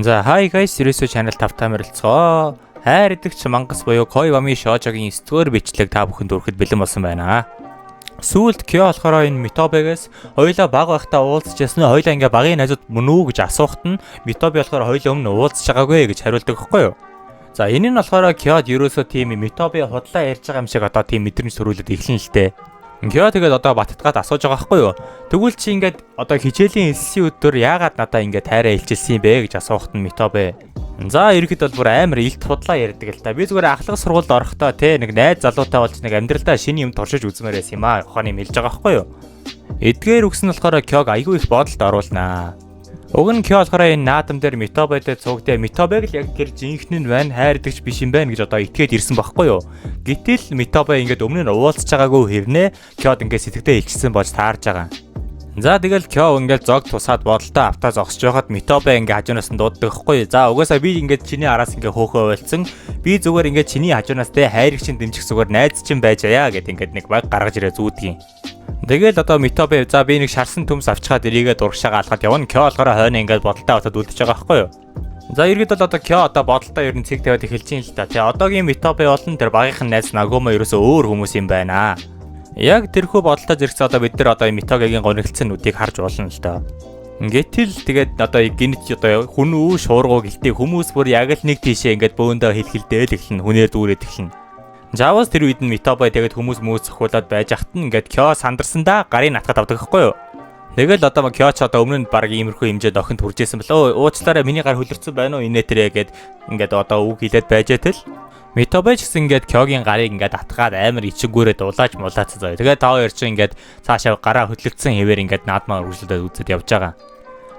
За, hi guys, ерөөсөө channel тавтаа морилцгоо. Хайр идэгч мангас буюу Koi wa Mi Shoujo-гийн 9 дугаар бичлэг та бүхэнд хүрэхэд бэлэн болсон байна. Сүүлд Кё болохоор энэ Митобегээс хоёулаа бага байхдаа уулзч ясны хоёулаа ингээ багын найзууд мөн үү гэж асуухад нь Митобе болохоор хоёулаа өмнө уулзч байгаагүй гэж хариулдаг байхгүй юу? За, энэ нь болохоор Кёд ерөөсөө тийм Митобе худлаа ярьж байгаа юм шиг одоо тийм мэдрэмж төрүүлээд эхлэн л дээ. Кё тэгээд одоо баттгаад асууж байгаа байхгүй юу? Тэгвэл чи ингээд одоо хичээлийн элслийн өдөр яагаад надаа ингээд тайраа илчилсэн юм бэ гэж асуухад нь Митобе: "За, ерөнхийдөө бол бүр амар илт худлаа ярьдаг л та. Би зүгээр ахлах сургуульд орохдоо те нэг найз залуутай болж нэг амьдралдаа шинэ юм туршиж үзмээр байсан юм аа." Ухааны юм хэлж байгаа байхгүй юу? Эдгээр үгс нь болохоор Кёг айгүй их бодолд оруулнаа. Уг нь Кё болохоор энэ наадам дээр Митобетэй цугдээ Митобег л яг тэр жинхэнэ нь байна, хайрдагч биш юм байна гэж одоо итгээд ирсэн байхгүй юу? Гэтэл Митобе ингээд өмнө нь уулзч байгаагүй хэрнээ Кёд ингээд сэтгэлдээ илчилсэн болж таарж байгаа. За, тэгэл Кё ингээд зог тусаад бодолтой автаа зогсож байхад Митобе ингээд хажуунаас нь дууддаг хгүй. "За, угаасаа би ингээд чиний араас ингээд хөөхөө ойлцсон. Би зүгээр ингээд чиний хажуунаас те хайрыг чинь дэмжих зүгээр найз чинь байж аяа" гэд ингээд нэг баг гаргаж ирээ зүүдгийн. Тэгэл одоо Митобе: "За, би нэг шарсан төмс авчгаад эрийгээ дургшаага алхаад явна." Кё болохоор хойно ингээд бодолтой автаад үлдэж байгаа байхгүй юу? За, иргэд бол одоо Кё одоо бодолтой ер нь цэг тавиад эхэлж юм л та. Тэгээ одоогийн Митобе болон тэр багийнхан найз Нагумо ерөөсөө өөр хүмүүс юм байна. Яг тэрхүү бодолтой зэрэгцээ одоо бид нар одоо Митобегийн гонигдсан нүдийг харж болно л доо. Гэтэл тэгээд одоо гинт одоо хүн үү шуургуу гэлтэй хүмүүс бүр яг л нэг тийшээ ингээд бөөндөө хэлхэлдээл эхэлнэ, хүнээр дүүрээд эхэлнэ. Жавас тэр үед нь Митобе тэгээд хүмүүс мөөс зохиулаад байж хат нь ингээд Кё сандарсандаа гарын натгад авдаг байхгүй юу? Тэгэл одоо Кё ч одоо өмнө нь баг иймэрхүү хэмжээд охинд хүржсэн болоо, "Уучлаарай, миний гар хөлөрцөн байна уу, инээ тэрэ" гэд ингээд одоо үг хэлээд байж тэл Митобе ч гэсэн ингээд Кёгийн гарыг ингээд атгаад амар ичингүүрээ дулааж мулаацсан заяа. Тэгээд та хоёр чинь ингээд цаашаа гараа хөдлөгдсөн хэвээр ингээд наадмаа үргэлжлүүлээд үзээд явж байгаа.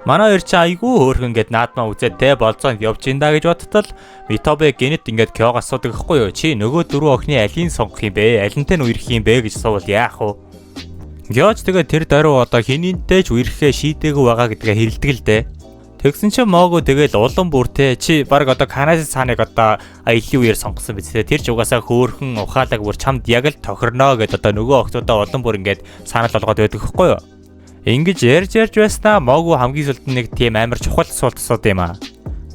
Манай хоёр чинь айгүй хөөрхөн ингээд наадмаа үзээд те болцоонд явж ин да гэж бодтол Митобе гинэт ингээд Кёг асуудаг гэхгүй юу? "Чи нөгөө дөрвөн охины алийг сонгох юм бэ? Алинтай нь үерх юм бэ?" гэж асуувал яах вэ? Кёч тэгээд тэр даруй одоо хинэнтэй ч үерхээ шийдээгүй байгаа гэдгээ хэрэлдэг л дээ. Тэгсэн чинь Могу тэгэл улам бүр те чи баг одоо Канаси цааныг одоо аялын үеэр сонгосон биз те, тэр ч угаасаа хөөхөн ухаалаг, бүр чамд яг л тохирноо гэд одоо нөгөө охтуудаа улам бүр ингээд санал болгоод байдаг хөхгүй юу? Ингэж ярьж ярьж байснаа Могу хамгийн сүүлд нэг тийм амар чухал асуулт асууд юм аа.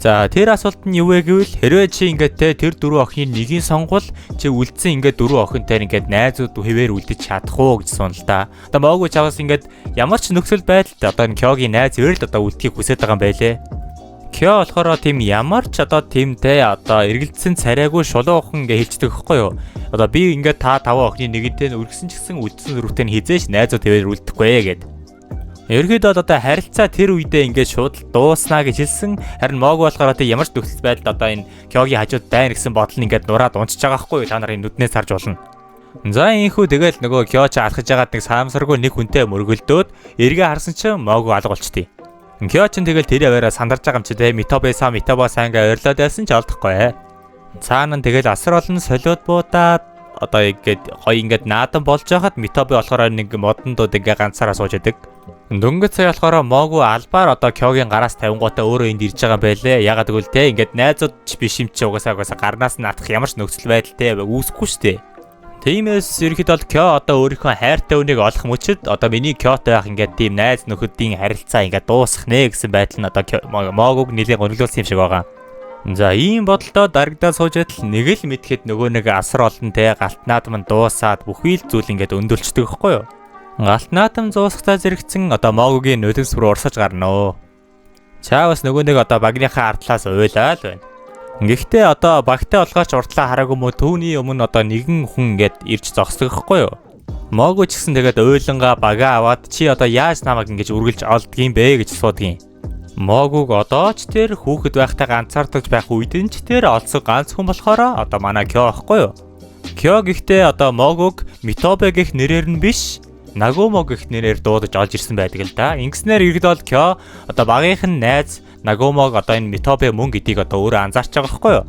За, тэр асуулт нь юу вэ гэвэл хэрвээ чи ингээд те тэр дөрвөн охины нэгийг сонгвол чи үлдсэн ингээд дөрвөн охинтой ингээд найзууд хэвээр үлдэж чадах уу гэж суун л да. Одоо Могу чаваас ингээд ямар ч нөхцөл байдалд одоо энэ Кёгийн найз хэвээр л одоо үлдэхийг хүсэж байгаа юм байлээ. Кё болохоор тийм ямар ч одоо тийм те одоо эргэлдсэн царайгүй шулуухан ингээ хэлцдэг хөхгүй юу? Одоо би ингээд та таван охины нэгэнтэй нь үргэсэн ч гэсэн үлдсэн дөрөвтэй нь хизээш найзууд хэвээр үлдэхгүй гэд. Ерөнхийдөө бол одоо харилцаа тэр үедээ ингээд шууд л дууснаа гэж хэлсэн. Харин Мог болохоор одоо ямар ч нөхцөл байдалд одоо энэ Кёгийн хажууд байна гэсэн бодол нь ингээд нураад унчиж байгаа хгүй юу? Та нарын нүднээс харж болно. За, ийхүү тэгэл нөгөө Кё ч алхаж байгаад нэг саамсаргүй нэг хүнтэй мөргөлдөөд эргээ харсан чинь Могу алга болчтий. Кё ч тэгэл тэр аваараа сандарч байгаа юм чи те Митобе сан, Митобе сан ингээ ойрлоод байсан ч олдохгүй. Цаана нь тэгэл асар олон солиод буудаад одоо ингээд гоё ингээд наадам болж байхад Митобе болохоор нэг модондууд ингээ ганцаараа сууж идэг. Дөнгөж сая болохоор Могу албаар одоо Кёгийн гараас тавингуутаа өөрөө энд ирж байгаа юм байлээ. Ягаад гэвэл те ингээд найзууд ч биш юм чи угаасаа гарнаас нь атах ямар ч нөхцөл байдал те үүсэхгүй шүү дээ. Тиймээс ерөнхийдөө бол Кё одоо өөрийнхөө хайртай хүнийг олох мөчөд одоо миний Кётой байх ингээд тийм найз нөхөдийн харилцаа ингээд дуусах нэ гэсэн байдал нь одоо Могуг нэлээд гониглуулсан юм шиг байгаа. За, ийм бодолдоо дарагдаа сууж байтал нэг л мэдхэд нөгөө нэг асар олон те галт наадам нь дуусаад бүхий л зүйл ингээд өндөлчдөг хөхгүй юу? Галт наадам зуусахтаа зэрэгцэн одоо Могугийн нулимс рүү урсаж гарна. Чаавас нөгөө нэг одоо багныхаа ардлаас уйлаа л байна. Гэхдээ одоо багтай болгооч уртлаа хараагүй мө түүний өмнө одоо нэгэн хүн ингээд ирж зогсдог хөхгүй юу? Могу ч гэсэн тэгээд уйлангаа бага аваад чи одоо яаж намайг ингэж үргэлж олдгийм бэ гэж асуудгийн. Могуг одоо ч тэр хүүхэд байхдаа ганцаардаж байх үед нь ч тэр олсон ганц хүн болохоор одоо манай Кё байхгүй юу? Кё гэхдээ одоо Могуг Митобе гэх нэрээр нь биш, Нагумо гэх нэрээр дуудаж олж ирсэн байдаг л да. Ингэснээр иргэд бол Кё одоо багийнх нь найз Нагумог одоо энэ Митобе мөн гэдгийг одоо өөрөө анзаарч байгаа байхгүй юу?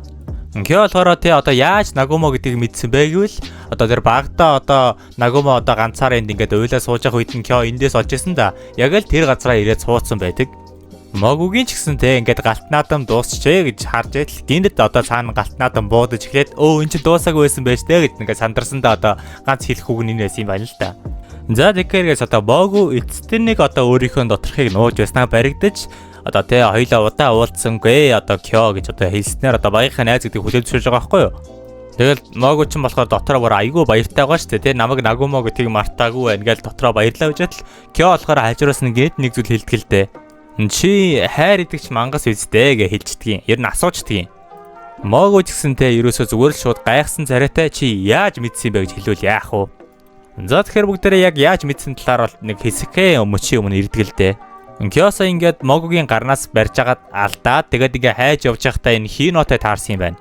Кё болохоор тий одоо яаж Нагумо гэдгийг мэдсэн бэ гэвэл одоо тэр багадаа одоо Нагумо одоо ганцаараа энд ингээд уйлаа сууж явах үед нь Кё эндээс олж исэн да. Яг л тэр газараа ирээд суудсан байдаг. Могугийн ч гэсэн те ингээд галт наадам дуусчээ гэж харж байтал гинэт одоо цаана галт наадам буудаж эхлээд өө эн чинь дуусаагүй байсан байж тэ гэж ингээд сандарсан да, одоо ганц хэлэх үг нь энэ байсан юм байна л да. За, тэгэхээр одоо Могу эцэст нэг одоо өөрийнхөө доторхыг нууж байснаа баригдаж Одоо те хоёлаа удаа уулзсангүй одоо Кё гэж одоо хэлснээр одоо багийнхаа найз гэдэг хүлээн зөвшөөрж байгаа байхгүй юу? Тэгэл Могу ч болохоор дотроо бүр айгүй баяртай байгаа шүү дээ. Тэ намайг Нагумо гэдгийг мартаагүй байна гээл дотроо баярлаа гэж байтал Кё болохоор хажуураас нь гээд нэг зүйл хэлдэг л дээ. Чи хайр идэгч мангас үсттэй гэж хэлждэг юм. Ер нь асуучдаг юм. Могу ч гэсэн те ерөөсөө зүгээр л шууд гайхсан царайтай чи яаж мэдсэн юм бэ гэж хэлвэл яах вэ? За, тэгэхээр бүгдээрээ яг яаж мэдсэн талаар бол нэг хэсэгхэн мөчийн өмнө ирдэг л дээ. Кёсо ингээд Могугийн гарнаас барьж агаад алдаад, тэгээд ингээ хайж явж байхдаа энэ Хинотой таарсан юм байна.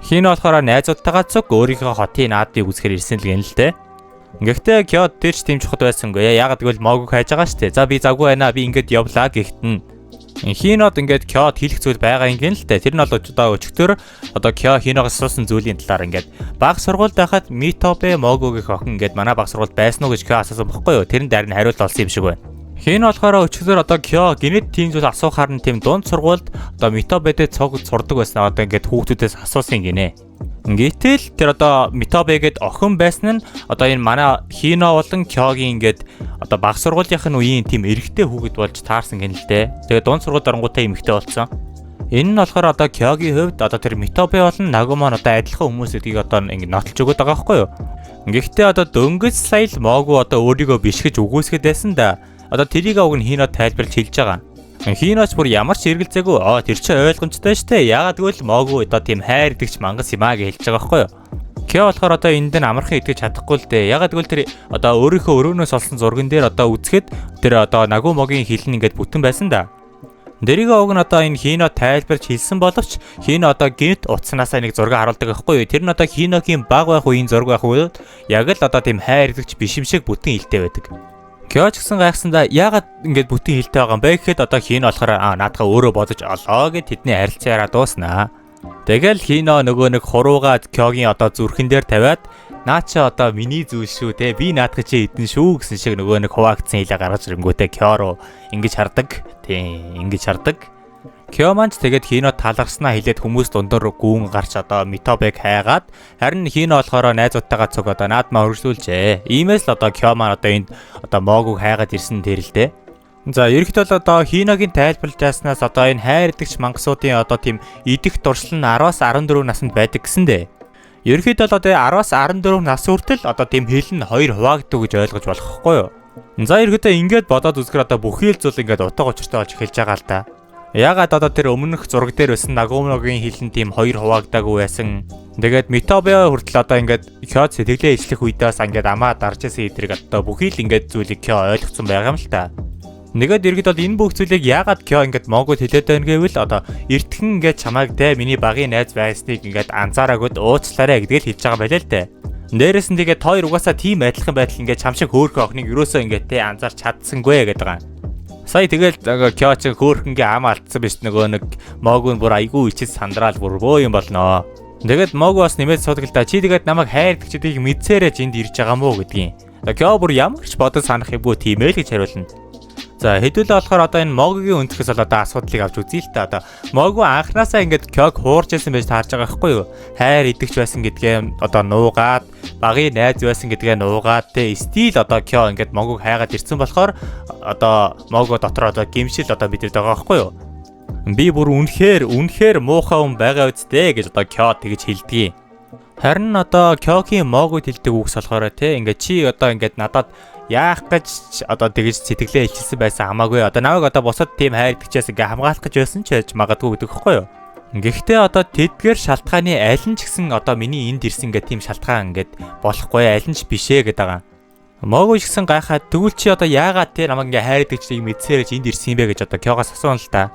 Хино болохоор найзуудтайгаа цуг өөрийнхөө хотын наадыг үзэхээр ирсэн л гэн л дээ. Гэхдээ Кё тэр ч тийм чухал байсангүй. Яагаад гэвэл Могуг хайж байгаа шүү дээ. За, би завгүй байна. Би ингээд явлаа гэхэд нь Хинод ингээд Кёд хэлэх зүйл байгаа юм гин л дээ. Тэр нь бол одоо өчигдөр одоо Кё Хиногоос асуусан зүйлийн талаар, ингээд баг сургуульд байхад Митобе Могу гэх охин ингээд манай баг сургуульд байсан уу гэж Кё асуусан бохгүй юу? Тэр нь дараа нь хариулт олсон юм шиг байна. Хин болохоор өчигдөр одоо Кё гинэт тийм зүйл асуухаар нь тийм дунд сургуульд одоо Митобетэй цуг сурдаг байсан одоо ингээд хүүхдүүдээс асуусан гинэ. Гэтэл тэр одоо Митобе гээд охин байсан нь одоо энэ манай Хино болон Кёгийн ингээд одоо баг сургуулийнх нь үеийн тийм эрэгтэй хүүхэд болж таарсан гин л дээ. Тэгээ дунд сургууль оронгуудаа эмэгтэй болсон. Энэ нь болохоор одоо Кёгийн хувьд одоо тэр Митобе болон Нагумо нь одоо адилхан хүмүүс гэдгийг одоо ингэ нотолж өгöd байгаа байхгүй юу? Гэхдээ одоо дөнгөж сая л Могу одоо өөрийгөө биш гэж үгүйсгэд байсан да. Одоо тэрийг уг нь Хино тайлбарлаж хэлж байгаа. Хиноч бүр ямар ч эргэлзээгүй. Аа, тэр чинь ойлгомжтой штэ. Яагаад гэвэл Могу одоо тийм хайр идэгч мангас юм аа гэж хэлж байгаа байхгүй юу? Кё болохоор одоо энд нь амархан итгэж чадахгүй л дээ. Яагаад гэвэл тэр одоо өөрийнхөө өрөөнөөс олсон зурган дээр одоо үзэхэд тэр одоо Нагумогийн хил нь ингээд бүтэн байсан да. Дэрийг уг нь одоо энэ Хино тайлбарч хэлсэн боловч Хино одоо гинт утаснаасаа нэг зураг харуулдаг байхгүй юу? Тэр нь одоо Хиногийн баг байх үеийн зураг байх үед яг л одоо тийм хайр идэгч биш юм шиг бүтэн хилтэй байдаг. Кё ч гэсэн гайхсандаа яагаад ингэж бүтэн хилтэй байгаа юм бэ гэхэд одоо Хино болохоор аа, наадхаа өөрөө бодож олоо гэд тэдний харилцаа дууснаа. Тэгэл Хино нөгөө нэг хурууга Кёгийн одоо зүрхэн дээр тавиад, наа чи одоо миний зүйл шүү те, би наадах чи идэн шүү гэсэн шиг нөгөө нэг хуваагдсан хилээ гаргаж ирэнгүүтээ Кё руу ингэж хардаг. Тийм, ингэж хардаг. Кё маань ч тэгээд Хино талархснаа хэлээд хүмүүс дундуур гүн гарч одоо Митобег хайгаад, харин Хино болохоор найзуудтайгаа цуг одоо наадмаа үргэлжлүүлжээ. Иймээс л одоо Кё маань одоо энд одоо Могуг хайгаад ирсэн тэр л дээ. За, ерөнхийдөө бол одоо Хиногийн тайлбарлаж байснаас одоо энэ хайр идэгч мангасуудын одоо тийм идэх дуршлал нь 10-аас 14 наснд байдаг гэсэн дээ. Ерөнхийдөө бол одоо 10-аас 14 нас хүртэл одоо тийм хил нь хоёр хуваагддаг гэж ойлгож болох хгүй юу? За, ерөнхийдөө ингээд бодоод үзэхээр одоо бүхий л зүйл ингээд утга учиртай болж эхэлж байгаа л да. Ягаад одоо тэр өмнөх зураг дээр байсан Нагумогийн хил нь тийм хоёр хуваагдаагүй байсан. Тэгээд Митобе хүртэл одоо ингээд Кё сэтгэлээ ичлэх үедээс ингээд амаа дарж исэн эдрийг одоо бүхий л ингээд зүйлийг Кё ойлгоцсон байгаа юм л та. Нэгэд иргэд бол энэ бүх зүйлийг яагаад Кё ингээд Могод хэлээд байна гэвэл одоо эртхэн ингээд чамайг те миний багын найз байсныг ингээд анзаараагүйд уучлаарай гэдгийг л хэлж байгаа байлаа л дээ. Дээрээс нь тэгээд хоёр угаасаа тийм адилхан байдал ингээд чам шиг хөөрхөн охиныг ерөөсөө ингээд те анзаарч чадсангүй гэдэг байгаа. Сая тэгэл Кё чи хөөрхөнгийн ам алдсан биш, нөгөө нэг Могу нь бүр айгүй ичиж сандраал бүр бөө юм болноо. Тэгээд Могу бас нэмээд суудаг л да. Чи тэгээд намайг хайрдаг чидгийг мэдсээрээ энд ирж байгаа мó гэдгийг. Кё бүр ямар ч бодож санах юмгүй, тийм ээ л гэж хариулна. За, хэдүүлээ болохоор одоо энэ Могугийн өнцгөөс бол одоо асуудлыг авч үзье л та. Одоо Могу анханасаа ингээд Кёг хуурж байсан байж таарж байгаа байхгүй юу? Хайр идэгч байсан гэдгээ одоо нуугаад, багын найз байсан гэдгээ нуугаад те still одоо Кё ингээд Могуг хайгаад ирсэн болохоор одоо Могу дотор одоо гимшил одоо мэдэрдэг байгаа байхгүй юу? Би бүр үнэхээр үнэхээр муухай хүн байгаа үсттэй гэж одоо Кё тэгж хэлдэг. Харин одоо Кёгийн Могуд хэлдэг үгс болохоор те ингээд чи одоо ингээд надад яах гэж одоо тэгж сэтгэлээ илчилсэн байсан хамаагүй, одоо намайг одоо бусад тийм хайрдагчаас ингээ хамгаалах гэж байсан ч байж магадгүй гэдэг хэвхэв юу. Гэхдээ одоо тэдгээр шалтгааны аль нь ч гэсэн одоо миний энд ирсэн ингээ тийм шалтгаан ингээд болохгүй, аль нь ч бишээ гэдэг байгаа. Могу ч гэсэн гайхаад, тэгвэл чи одоо яагаад те намайг ингээ хайрдаг чиг мэдсээрэж энд ирсэн юм бэ гэж одоо Кёгоос асууна л та.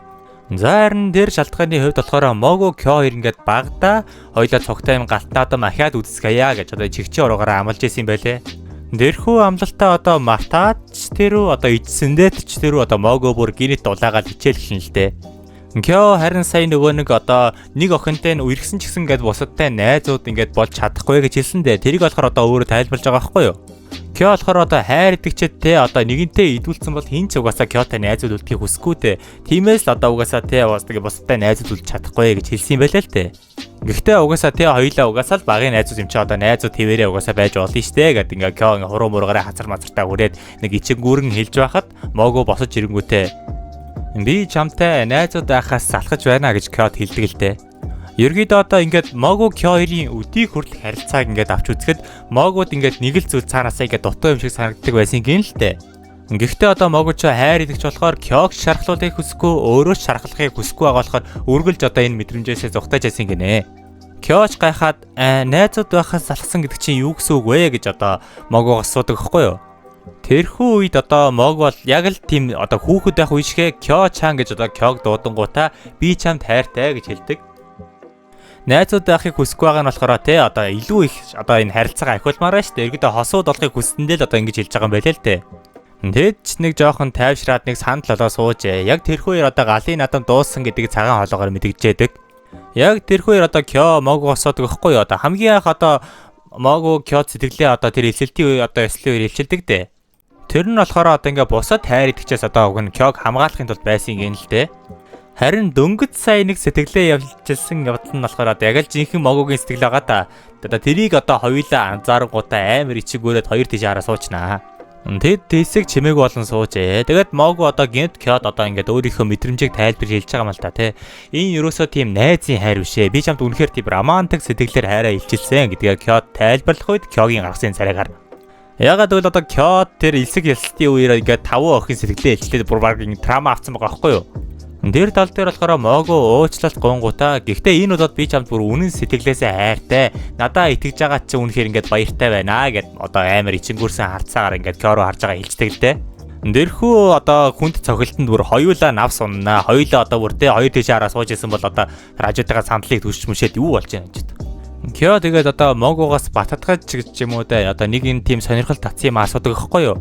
За, харин тэр шалтгааны хувьд болохоор Могу Кё хоёр ингээд багада хоёлоо цугтай юм галтнаадам ахиад үзэсгэе гэж одоо чигчийн уруугаараа амлаж исэн юм байлээ. Дэрхүү амлалтаа одоо мартаад ч тэрүү, одоо ичсэндээ ч тэрүү одоо Могу бүр гинэт улаагаад хичээллэн л дээ. Кё харин сая нөгөө нэг одоо нэг охинтой нь үерхсэн ч гэсэн ингээд бусадтай найзууд ингээд болж чадахгүй гэж хэлсэн дээ. Тэрийг болохоор одоо өөрөө тайлбарлаж байгаа байхгүй юу? Кё болохоор одоо хайр идэгчэд те одоо нэгэнтээ идүүлсэн бол хэн ч угаасаа Кётой найзууд үлдэхийг хүсэхгүй те. Тиймээс л одоо угаасаа те бас тэгээ бусадтай найзууд үлдэж чадахгүй гэж хэлсэн юм байлаа л те. Гэхдээ угаасаа те хоёлаа угаасаа л багын найзууд юм чи одоо найзууд твэрээ угаасаа байж болно штэ гэд ингээ Кё ингээ хуруу муруугаараа хазар мазартаа хүрээд нэг ичингүүрэн хэлж байхад Могу босож ирэнгүүтээ Би чамтай найзууд байхаас залхаж байна гэж Кёд хэлдэг л дээ. Ерөнхийдөө одоо ингээд Могу Кё хоёрын өдийг хүртэлх харилцааг ингээд авч үзэхэд Могууд ингээд нэг л зүйл цаанаасаа ингээд дутуу юм шиг санагддаг байсан гин л дээ. Гэхдээ одоо Могу ч хайр идэгч болохоор Кёг шархлуулахыг хүсэхгүй, өөрөө ч шархлахыг хүсэхгүй байгаа болохоор үргэлж одоо энэ мэдрэмжээсээ зугтааж байсан гинэ. Кёч гайхаад найзууд байхаас залхсан гэдэг чинь юу гэсэн үг вэ гэж одоо Могугаас асуудаг байхгүй юу? Тэрхүү үед одоо Мог бол яг л тийм одоо хүүхэд байх үе шигэ Кё чан гэж одоо Кёг дуудангуудаа би чамд хайртай гэж хэлдэг. Найзууд байхыг хүсэхгүй байгаа нь болохоор те одоо илүү их одоо энэ харилцаагаа ахиулмаар байна шүү дээ. Ерөнхийдөө хосууд болохыг хүссэндээ л одоо ингэж хэлж байгаа юм байл л те. Тэд ч нэг жоохон тайвшраад нэг санал болоо суужээ. Яг тэрхүү үеэр одоо галын наадам дууссан гэдгийг цагаан хоолоогоор мэдгэжээдэг. Яг тэрхүү үеэр одоо Кё Могу асуудаг байхгүй юу? Одоо хамгийн анх одоо Могу Кё сэтгэлээ одоо тэр элсэлтийн үе одоо ёслолын үеэр илчилдэг дээ. Тэр нь болохоор одоо ингээ бусад хайр итгэжээс одоо уг нь Кёг хамгаалахын тулд байсан юм л дээ. Харин дөнгөж сая нэг сэтгэлээ явуулчихсан явдал нь болохоор одоо яг л жинхэнэ Могугийн сэтгэл байгаа та. Одоо тэрийг одоо хоёулаа анзаарангуудаа амар ичиггүүрээд хоёр тийш хараа суучнаа. Тэд тэсэг чимээг болон суужээ. Тэгээд Могу одоо гинт Кёд одоо ингээд өөрийнхөө мэдрэмжийг тайлбар хэлж байгаа юм л та тий. Энэ ерөөсөө тийм найзын хайр биш ээ. Би чамд үнэхээр тийм романтик сэтгэлээр хайраа илчилсэн гэдгээ Кёд тайлбарлах үед Кёгийн гаргасан царайг хар. Ягаад гэвэл одоо Кёд тэр элсэг ялсалтын үеэр ингээд таван охин сэтгэлээ илчлээд бүр баг ингээд трама авцсан байгаа байхгүй юу? Тэр тал дээр болохоор Могу уучлалт гунгуудаа гэхдээ энэ удаад би чамд бүр үнэн сэтгэлээсээ хайртай. Надаа итгэж байгаа чи үнэхээр ингээд баяртай байна гэд одоо амар ичингүүрсэн харцаагаар ингээд Кё руу харж байгаа хэлцдэг л дээ. Дэрхүү одоо хүнд цохилтонд бүр хоёулаа навс уннаа. Хоёулаа одоо бүр те хоёр тийш хараа сууж исэн бол одоо хажуудынхаа сандлыг түшч мүшээд юу болж байна гэж. Кё тэгээд одоо Могугаас бататгаж гэж юм уу дээ одоо нэг энэ тийм сонирхол татсан юм асуудаг байхгүй юу?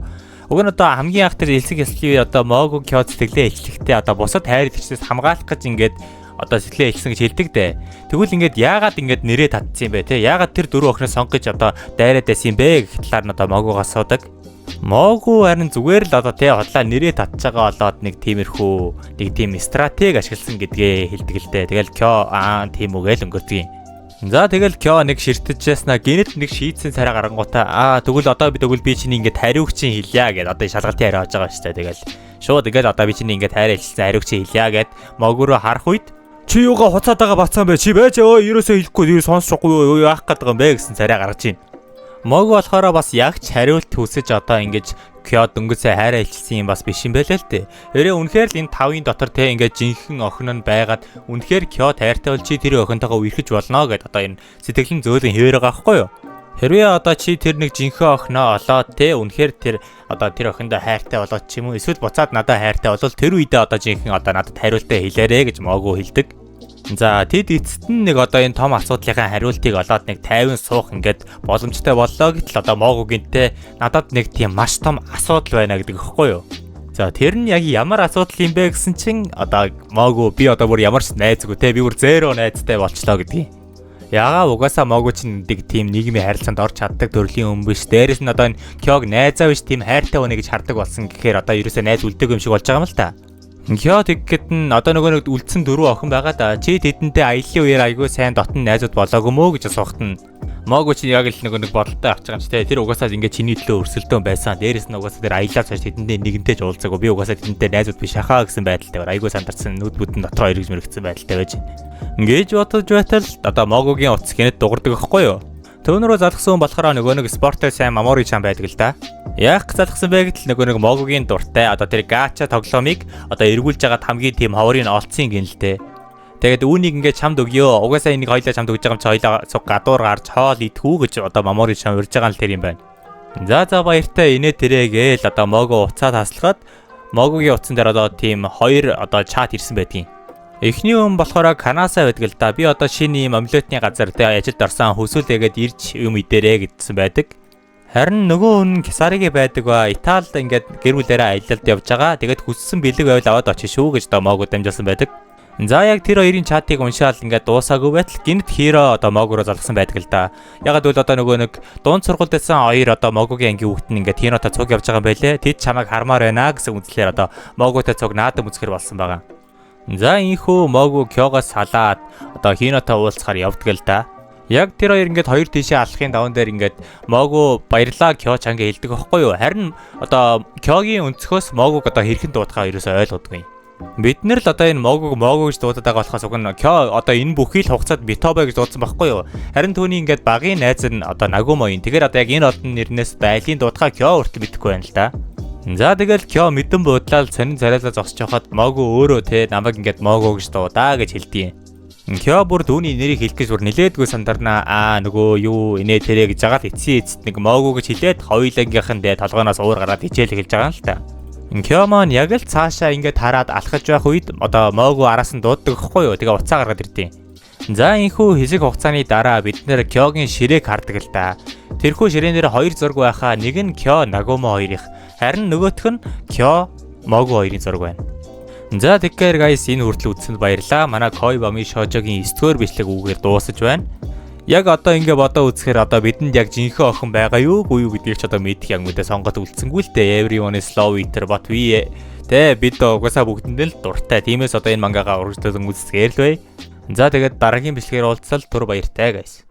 Уг нь одоо хамгийн анх тэр элсэг ёслолын одоо Могу Кё сэтгэлээ илчлэхдээ одоо бусад хайр итгэгчдээс хамгаалах гэж ингээд одоо сэтгэлээ илчсэн гэж хэлдэг дээ. Тэгвэл ингээд яагаад ингээд нэрээ татсан юм бэ те? Яагаад тэр дөрөв охиноос сонгож одоо дайраад байсан юм бэ гэх талаар нь одоо Могугаас асуудаг. Могу харин зүгээр л одоо те хотлаа нэрээ татж байгаа болоод нэг тиймэрхүү нэг тийм стратеги ашигласан гэдгээ хэлдэг л дээ. Тэгэл Кё аа тийм үг л өнгөрдөг юм. За тэгэл Кё нэг ширтэж яснаа гинэт нэг шийдсэн царай гарангуудаа аа тэгвэл одоо би тэгвэл би чиний ингээд хариуг чинь хэлье гэд одоо шалгалтын хариу авч байгаа шүү дээ. Тэгэл шууд ингээд одоо би чиний ингээд хайраа илчилсэн хариуг чинь хэлье гэд Могу руу харах үед чи юугаа хуцаад байгаа бацаан бэ? Чи байж өө ерөөсөө хэлэхгүй юу сонсохгүй юу яах гээд байгаа юм бэ гэсэн царай гаргаж байна. Могу болохоор бас яг ч хариулт хүсэж одоо ингэж Кё дөнгөсөө хайраа илчилсэн юм бас биш юм байлаа л дээ. Өрөө үнэхээр л энэ тавын дотор те ингээд жинхэнэ охин нь байгаад үнэхээр Кё хайртай бол чи тэр охинтойгоо үерхэж болно гэд одоо энэ сэтгэлэн зөөлөн хэвээр байгаа байхгүй юу? Хэрвээ одоо чи тэр нэг жинхэнэ охиноо олоод те үнэхээр тэр одоо тэр охиндоо хайртай болоод ч юм уу эсвэл буцаад надад хайртай болвол тэр үедээ одоо жинхэнэ одоо надад хариултаа хэлээрэ гэж Могу хэлдэг. За тэд эцэст нь нэг одоо энэ том асуудлынхаа хариултыг олоод нэг 50 суух ингээд боломжтой боллоо гэтэл одоо Могу гинтээ надад нэг тийм маш том асуудал байна гэдэг өгөхгүй юу? За тэр нь яг ямар асуудал юм бэ гэсэн чинь одоо Могу би одоо бүр ямар ч найзгүй те би бүр зеро найзтай болчлоо гэдгийг. Ягаа угаасаа Могу чинь нэг тийм нийгмийн харилцаанд орж чаддаг төрлийн хүн биш. Дээрэс нь одоо энэ Кёг найзаа биш тийм хайртай хүнэ гэж хардаг болсон гэхээр одоо ерөөсөө найз үлдээгүй юм шиг болж байгаа юм л та. Кё тэгэхэд нь одоо нөгөө нэг үлдсэн дөрвөн охин байгаа да. Чи тэдэнтэй аяллаа үеэр айгүй сайн дотн найзууд болоогүй мөө гэж асуухт нь Могу чи яг л нөгөө нэг бодолтой авч байгаа юм чи те. Тэр угаасаа ингээд чиний төлөө өрсөлдөөн байсан. Дээрэс нь угаасаа тэр аяллаа цааш тэдэндээ нэгэнтэй ч уулзаагүй. Би угаасаа тэдэнтэй найзууд биш хахаа гэсэн байдалтай айгүй сандарсан нүд бүдэн дотроо эргэж мэрэгцсэн байдалтай байж байна. Ингэж бодож байтал одоо Могугийн утас гинэт дугардаг байхгүй юу? Түүн рүү залгасан хүн болохоор нөгөө нэг спортой сайн Мамори чан байдаг л да. Яах гэж залгасан бэ гэтэл нөгөө нэг Могугийн дуртай одоо тэр гача тоглоомыг одоо эргүүлж байгаад хамгийн тийм ховорыг олцсон гин л дээ. Тэгээд үүнийг ингээд чамд өгөө. Угаасаа энийг хоёлаа чамд өгж байгаа юм чи хоёлаа цуг гадуур гарч хоол идэх үү гэж одоо Мамори чам урьж байгаа л тэр юм байна. За за баяртай инээ тэрээгээл одоо Могу уцаа таслахад Могугийн утсан дээр одоо тийм хоёр одоо чат ирсэн байдгийн. Эхний хүн болохоор Канаса байдаг л да. Би одоо шинэ ийм омлетны газар тэ ажилд орсон хүсвэл тэгээд ирж юм идэрээ гэдсэн байдаг. Харин нөгөө хүн Кесариги байдаг ба Италид ингээд гэр бүлээрээ аялалд явж байгаа. Тэгээд хүссэн бэлэг байвал аваад очиж шүү гэж одоо Могу дамжуулсан байдаг. За яг тэр хоёрын чатыг уншаал ингээд дуусаагүй байтал гинт Хиро одоо Могу руу залгасан байдаг л да. Ягаад гэвэл одоо нөгөө нэг дунд сургуульд байсан хоёр одоо Могугийн ангийн хүүхэд нь ингээд Хинотой цуг явж байгаа юм байлээ. Тэд чамайг хармаар байна гэсэн үзлээр одоо Могутай цуг наадам үзэхэр болсон байгаа. За инхүү Могу Кёгоос салаад одоо Хинотой уулзахаар явдаг л да. Яг тэр хоёр ингээд хоёр тийшээ алхахын даван дээр ингээд Могу баярлаа Кё чанга хэлдэг байхгүй юу? Харин одоо Кёгийн өнцгөөс Могуг одоо хэрхэн дуудахаа ерөөсөө ойлгодгүй. Бид нэр л одоо энэ Могуг Могу гэж дуудаад байгаа болохоос уг нь Кё одоо энэ бүхий л хугацаанд Митобе гэж дуудсан байхгүй юу? Харин түүний ингээд багын найз нь одоо Нагумо юм. Тэгэхээр одоо яг энэ олон нэрнээс одоо айлын дуудахаа Кё хүртэл мэдэхгүй байна л да. За, тэгэл Кё мэдэн буудлаа сонин царайлаа зогсож байхад Могу өөрөө те намайг ингээд Могу гэж дуудаа гэж хэлдэг. Кё бүр түүний нэрийг хэлэх гэж бүр нилээдгүй сандарнаа. Аа, нөгөө юу инээ тэрэ гэж жагаад эцсийн эцэст нэг Могу гэж хэлээд хоёулангийнх нь тэ толгооноос уур гараад хичээл эхэлж байгаа юм л та. Кё маань яг л цаашаа ингээд хараад алхаж байх үед одоо Могу араас нь дууддаг гэхгүй юу. Тэгээ уцаа гаргаад ирдэг. За, энэхүү хэсэг хугацааны дараа бид нэр Кёгийн ширээг хардаг л да. Тэрхүү ширээнээр хоёр зураг байхаа нэг нь Кё, Нагумо хоёрых, харин нөгөөх нь Кё, Могу хоёрын зураг байна. За, тэгэхээр guys, энэ хүртэл үзсэнд баярлалаа. Манай Koi wa Mai Shoujo-гийн 9 дугаар бичлэг үүгээр дуусаж байна. Яг одоо ингээ бодоо үзэхээр одоо бидэнд яг жинхэнэ охин байгаа юу, үгүй юу гэдгийг ч одоо мэдэх яг мэдээ сонголт үлдсэнгүй л дээ. Everyone is love eater but we тэ бид угаасаа бүгдэнд л дуртай. Тиймээс одоо энэ мангагаа урагшлуулан үзсгээр л бай. За, тэгээд дараагийн бичлэгээр уулзтал түр баяртай, guys.